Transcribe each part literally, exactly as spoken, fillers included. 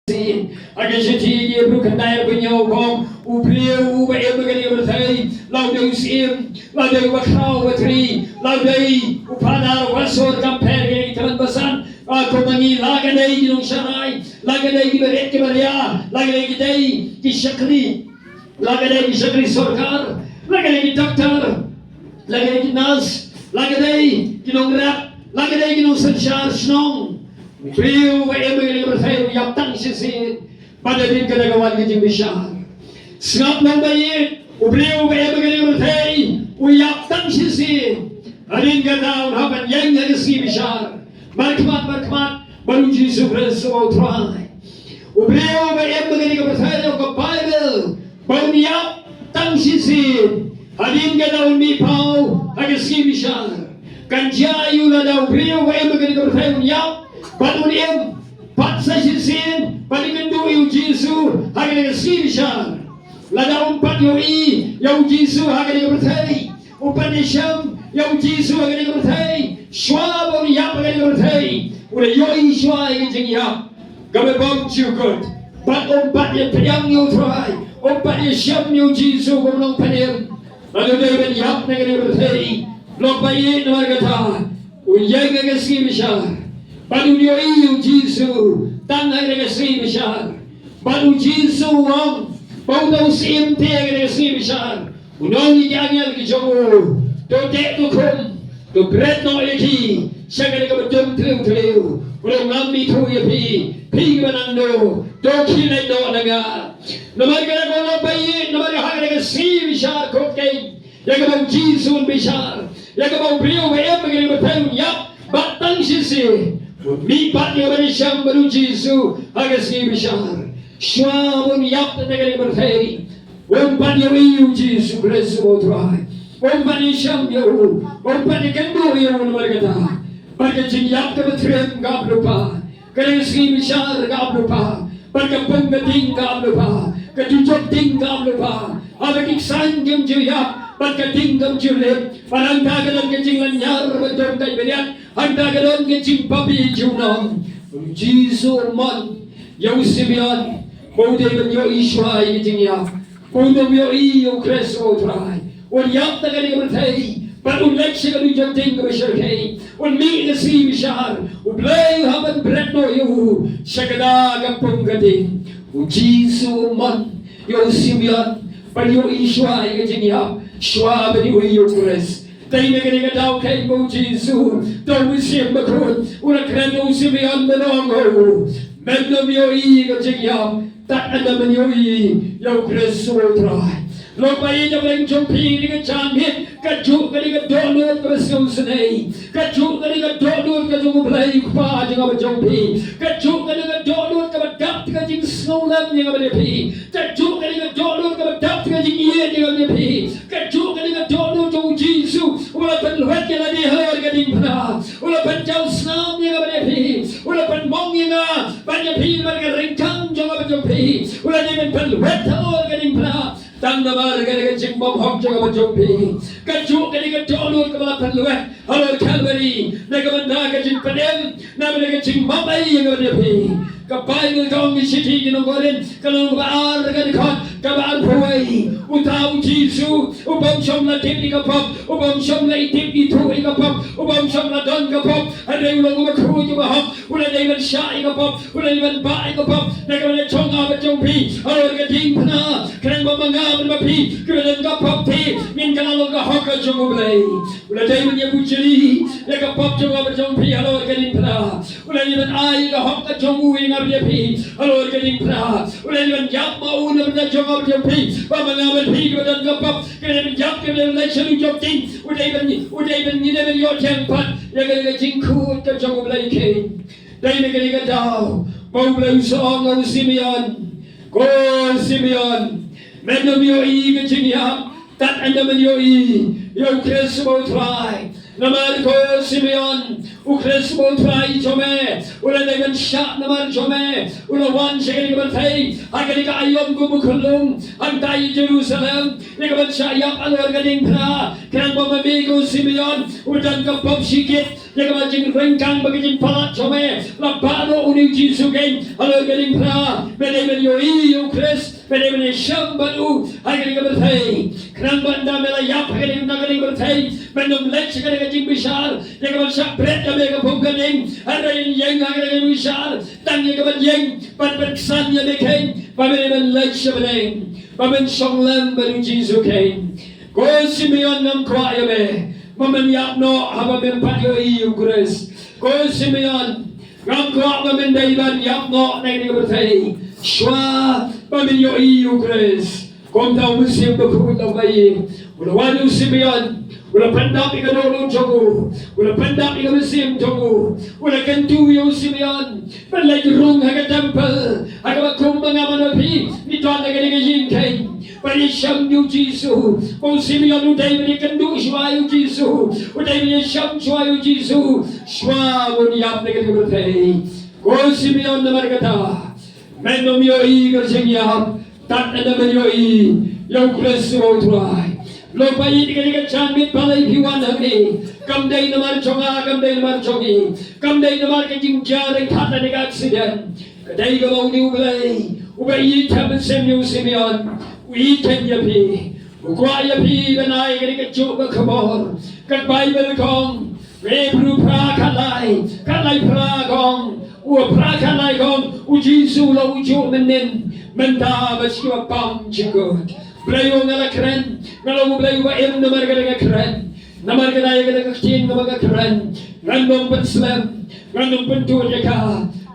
Sien. Ha ka shithi ki Hebru khyndai arphew hynñiew ka ong, u briew uba im ha kane ka pyrthei, la u dei u syiem, la u dei uba khraw uba tri, la u dei u phadar uba sor, kam pher ïa ki tymmen basan, ah, kumba ngi, la ka dei ki nongsharai, la ka dei ki barit ki baria, la ka dei ki dei ki shakri, la ka dei ki shakri sorkar, la ka dei ki doktor, la ka dei ki nurse, la ka dei ki nongrep, la ka dei ki nongsynshar shnong. U briew uba im ha kane ka pyrthei u ïap tang shisien, bad hadien kata ka wan ka jingbishar. Sngap nongbaïeit, u briew uba im ha kane ka pyrthei u ïap tang shisien, hadien kata un hap ban ïeng ha ka sngi bishar markhmat markhmat bad u Jisu Khrist uba u Trai. U briew uba im ha kane ka pyrthei, ong ka Baibl, ba un ïap tang shisien, hadien kata un mih paw ha ka sngi bishar. Kan jia aïu lada u briew uba im ha kane ka pyrthei un ïap bad un im pat sa shisien ban ïakynduh ïa u Jisu ha kane ka sngi bishar? Lada um pat ïohi ïa u Jisu ha kane ka pyrthei, um pat ïashem ïa u Jisu ha kane ka pyrthei, shuwa ba un ïap ha kane ka pyrthei, u la ïohi shuwa ïa ka jingïap kaba bymjukut, bad um pat ïapdiang ïa u Trai, um pat ïashem ïa u Jisu kum u nongpynim. Bad u dei ban ïap na kane ka pyrthei. Lok ba ïeit, namar kata un ïeng ha ka sngi bishar, bad un ïohi ïa u Jisu tang ha kane ka sngi bishar. Bad u Jisu u ong ba uta u Syiem te ha kane ka sngi bishar un ong ïa ki angel ki jong u, to teh, to khum, to bret noh ïa ki sha kane kaba dum tliw tliw. U ong, ngam ithuh ïa phi, phi kiba nang duh, to khie leit noh na nga. Namar kata ko lok ba ïeit, namar kata ha kane ka sngi bishar khot keiñ, ïa kaba u Jisu un bishar ïa kaba u briew uba im ha kane ka pyrthei un ïap bad tang shisien un mih pat ïa kaba ïashem bad u Jisu ha ka sngi bishar. Shuwa ba un ïap na kane ka pyrthei, um pat ïohi ïa u Jisu Khrist uba u Trai, um pat ïashem ïa u, um pat ïakynduh ïa u. Namar kata, bad ka jingïap kaba triem ka ap lypa, ka sngi bishar ka ap lypa, bad ka pung ka ding ka ap lypa, ka dujok ding ka ap lypa. Haba ki ksain kim ju ïap bad ka ding kam ju lip, bad hangta ka don ka jinglynñiar bad jong ka bniat, hangta ka don ka jingbabe junom. U Jisu u mon ïa u Simeon ba u dei ban ïohi shuwa ïa ka jingïap, ba un ym ïohi ïa u Khrist uba u Trai. Un ïap na kane ka pyrthei bad un leit sha ka dujok ding kaba shyrkhei, un mih ka sngi bishar, U Blei u hap ban bret noh ïa u sha kata ka pung ka ding. U Jisu u mon ïa u Simeon ban ïohi shuwa ïa ka jingïap, shuwa ban ïohi ïa u Khrist. Te na kane ka daw keiñ ba u Jisu, da u Mynsiem Bakhuid, u la kren ïa u Simeon bad u ong, men ym ïohi ïa ka jingïap tad haduh men ïohi ïa u Khrist uba u Trai. Lok ba ïeit, na pdeng jong phi kane ka janmiet, kajuh kane ka dohnud kaba sngewsynei, kajuh kane ka dohnud ka jong U Blei U Kpa jong nga bad jong phi, kajuh kane ka dohnud kaba dap ka jingsngewlem ïa nga bad ïa phi, kajuh kane ka dohnud kaba dap ka jingïeit ïa nga bad ïa phi, kajuh kane ka dohnud jong u Jisu uba la pynlwet ïa lade halor ka diengphna, u la pynjaw snam ïa nga bad ïa phi, u la pynmong ïa nga bad ïa phi, bad ka ryngkang jong nga bad jong phi u la dei ban pynlwet halor ka diengphna. Tang namar kane ka jingbymhok jong nga bad jong phi, kajuh kane ka dohnud kaba la pynlwet halor Calvary, na ka bynta ka jingpynim, na ka bynta ka jingmap ei ïa nga bad ïa phi. Ka Baibl ka ong, ka shithi ki nong Korinth, ka lynnong kaba ar, ka dkhot kaba arphew wei, uta u Jisu u bym shym la tip ïa ka pop, u bym shym la tip ithuh ïa ka pop, u bym shym la don ka pop, hynrei u long uba khuid uba hok, u la dei ban shah ïa ka pop, u la dei ban bah ïa ka pop na ka bynta jong nga bad jong phi halor ka diengphna, khnang ba ma nga bad ma phi kiba don ka pop te ngin kylla long ka hok ka jong U Blei. U la dei ban ïabujli ïa ka pop jong nga bad jong phi halor ka diengphna. U la dei ban ai ïa ka hok ka jong u ïa nga bad ïa phi halor ka diengphna. U la dei ban ïap ma u na bynta jong nga bad jong phi, ba ma nga bad phi kiba don ka pop, ka dei ban ïap, ka dei ban leit sha dujok ding. U dei ban, u dei ban, ngi dei ban ïoh thiang pat ïa ka, ïa ka jingkhuid ka jong U Blei keiñ. Dei na kane ka daw ba U Blei u sa ong ha u Simeon, ko Simeon, men ym ïohi ïa ka jingïap tad haduh men ïohi ïa u Khrist uba u Trai. Namar ko Simeon, u Khrist uba u Trai jong me u la dei ban shah namar jong me, u la wan sha kane ka pyrthei ha kane ka aïom kum u khyllung, hangtai ha Jerusalem, ïa ka ban shah ïap halor ka diengphna. Khnang ba ma me ko Simeon uba don ka pop shikit, ïa kaba jingryngkang bad ka jingpalat jong me la bah noh une u Jisu keiñ halor ka diengphna. Me dei ban ïohi ïa u Khrist, me dei ban ïashem bad u ha kane ka pyrthei. Khnang ba ynda me la ïap ha kane, na kane ka pyrthei, men ym leit sha kane ka jingbishar ïa ka ban shah bret ïa me ka pung ka ding. Hynrei ïeng ha kane ka jingbishar tang ïa ka ban ïeng ban pynksan ïa me keiñ, ba me dei ban leit sha bneng, ba men shong lem bad u Jisu keiñ. Ko Simeon, ngam kwah ïa me ba men ïap noh haba mem pat ïohi ïa u Khrist. Ko Simeon, ngam kwah ba men dei ban ïap noh na kane ka pyrthei shuwa ba men ïohi ïa u Khrist. Kumta u Mynsiem Bakhuid u la wan, u la wan ïa u Simeon, u la pyndap ïa ka dohnud jong u, u la pyndap ïa ka mynsiem jong u, u la kyntu ïa u Simeon ban leit rung ha ka temple, ha kaba kum ba nga bad phi ngi don ha kane ka ïing keiñ, ban ïashem ïa u Jisu. Ko Simeon u dei ban ïakynduh shuwa ïa u Jisu, u dei ban ïashem shuwa ïa u Jisu shuwa ba un ïap na kane ka pyrthei. Ko Simeon, namar kata men ym ïohi ka jingïap, tad ynda men ïohi ïa u Khrist uba u Trai. Lok ba ïeit, kane ka janmiet balei phi wan hangne? Kam dei namar jong nga, kam dei namar jong ngi, kam dei namar ka jingjia ryngkat lane ka accident. Ka dei kaba une u Blei uba ïeit ha mynsiem ïa u Simeon, u ïeit ïa phi. U kwah ïa phi ban ai kane kajuh ka khubor. Ka Baibl ka ong, Hebru phra khatlai, khatlai phra ka ong, u phra khatlai ka ong, u Jisu u long ujuh mynnin, mynta bad sha kiba bym jukut. Blei, nga la kren, nga long u Blei uba im namar kata nga kren. Namar kata ïa kata ka ktien kaba nga kren, ngan ym pynslem, ngan ym pyntud ïa ka,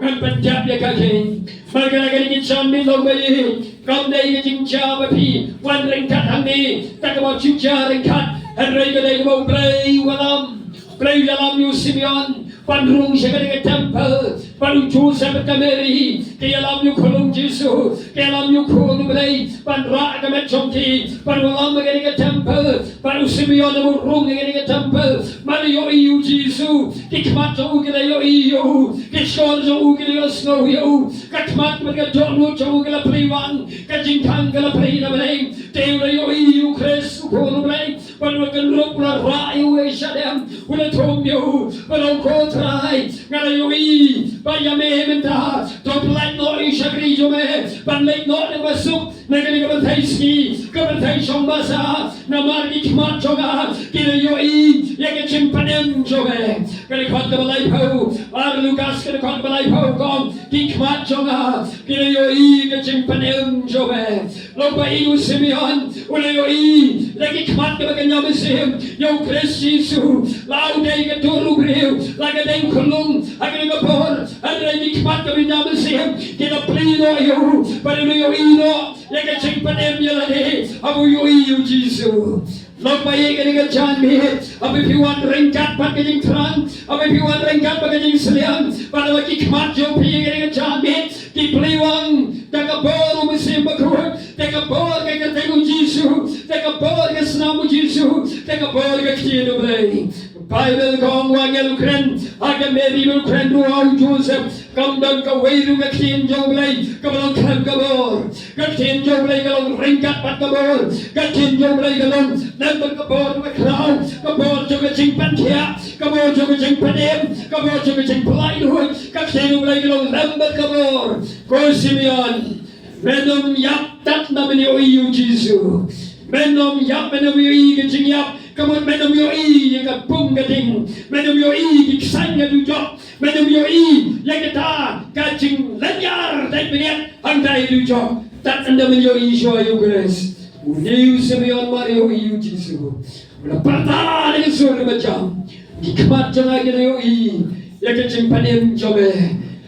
ngan pyndep ïa ka keiñ. Namar kata kane ka janmiet long ba ïeit, kam dei ka jingjia ba phi wan ryngkat hangne da kaba ju jia ryngkat, hynrei ka dei kaba u Blei u ïalam. Blei u ïalam ïa u Simeon ban rung sha kane ka temple bad u Joseph bad ka Mary, ki ïalam ïa u Khunlung Jisu, ki ïalam ïa u Khun u Blei ban rah ka met jong ki, ban wallam ha kane ka temple, bad u Simeon u rung ha kane ka temple ban ïohi ïa u Jisu. Ki khmat jong u ki la ïohi ïa u, ki shkor jong u ki la ïohsngew ïa u, ka khmat bad ka dohnud jong u ki la plie wang, ka jingkhang ka la plie na bneng. Te u la ïohi ïa u Khrist u Khun u Blei, bad u la kynrup, u la rah ïa u ha ka shadem, u la thum ïa u, bad u ong, Ko Trai, nga la ïohi ba ïa me mynta, to pyllait noh ïa u shakri jong me ban leit noh da kaba suk na kane ka pyrthei sngi, ka pyrthei shongbasa, namar ki khmat jong nga ki la ïohi ïa ka jingpynim jong me. Ka dkhot kaba laiphew, ar Lukas ka dkhot kaba laiphew ka ong, ki khmat jong nga ki la ïohi ïa ka jingpynim jong me. Long ba ïa u Simeon u la ïohi da ki khmat kaba kynja mynsiem ïa u Khrist Jisu. La u dei ka dur u briew, la ka dei u khunlung ha kane ka por, hynrei ki khmat kaba kynja mynsiem ki la plie noh ïa u, bad u la ïohi noh ïa ka jingpynim ïa lade haba u ïohi ïa u Jisu. Long ba ïeit, kane ka janmiet, haba phi wan ryngkat bad ka jingthrang, haba phi wan ryngkat bad ka jingsliang, bad haba ki khmat jong phi ha kane ka janmiet ki plie wang da ka bor u Mynsiem Bakhuid, da ka bor ka kyrteng u Jisu, da ka bor ka snam u Jisu, da ka bor ka ktien u Blei. Baibl ka ong, wat ngi la kren ha ka Mary, la kren ruh ha u Joseph, kam don kawei ruh ka ktien jong u Blei kaba long khlem ka bor. Ka ktien jong u Blei ka long ryngkat bad ka bor. Ka ktien jong u Blei ka long lem bad ka bor ka khraw, ka bor jong ka jingpynkhiah, ka bor jong ka jingpynim, ka bor jong ka jingpynlait luid. Ka ktien u Blei ka long lem bad ka bor. Ko Simeon, men ym ïap tad ynda men ïohi ïa u Jisu. Men ym ïap, men ym ïohi ka jingïap, ka mut men ym ïohi ïa ka pung ka ding, men ym ïohi ki ksain ka dujok, men ym ïohi ïa kata ka jinglynñiar dait bniat hangtai dujok, tad ynda men ïohi shuwa ïa u Khrist. Une u Simeon mar ïohi ïa u Jisu, u la pyrta da ka sur kaba jam, ki khmat jong nga ki la ïohi ïa ka jingpynim jong me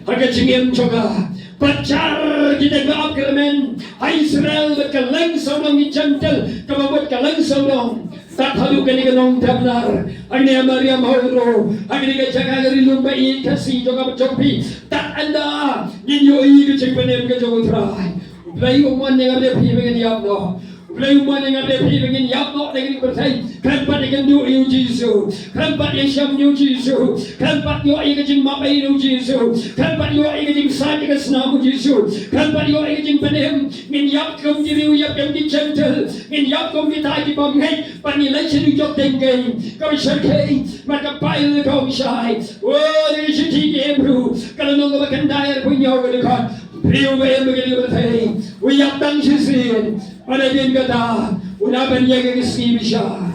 ha ka jingim jong nga. Bad jar ki dei ba ap kyrmen ha Israel bad kylleng sawdong ki Jentil, kaba mut kylleng sawdong. Tad haduh kane ka nongdep nar, hangne ha Mariam Hall Road, ha kane ka jaka ka ri lum ba ïeit Khasi jong nga bad jong phi, tad ynda ngin ïohi ka jingpynim ka jong u Trai. U Blei um wan ïa nga bad ïa phi ba ngin ïap noh. U Blei um wan ïa nga bad ïa phi ba ngin ïap noh na kane ka pyrthei khlem pat ïakynduh ïa u Jisu, khlem pat ïashem ïa u Jisu, khlem pat ïoh ïa ka jingmap ei na u Jisu, khlem pat ïoh ïa ka jingsaid ïa ka snam u Jisu, khlem pat ïoh ïa ka jingpynim. Ngin ïap kum ki briew ïap, kum ki Jentil. Ngin ïap kum kita ki bym ngeit, bad ngin leit sha dujok teng keiñ. Kaba shyrkhei, bad ka Baibl ka ong shai, oh, na ka shithi ki Hebru ka lynnong kaba khyndai, arphew hynñiew ka dkhot. Briew ba im ha kane ka pyrthei u ïap tang shisien. Bad hadien kata u lah ban ïeng ha ka sngi bishar.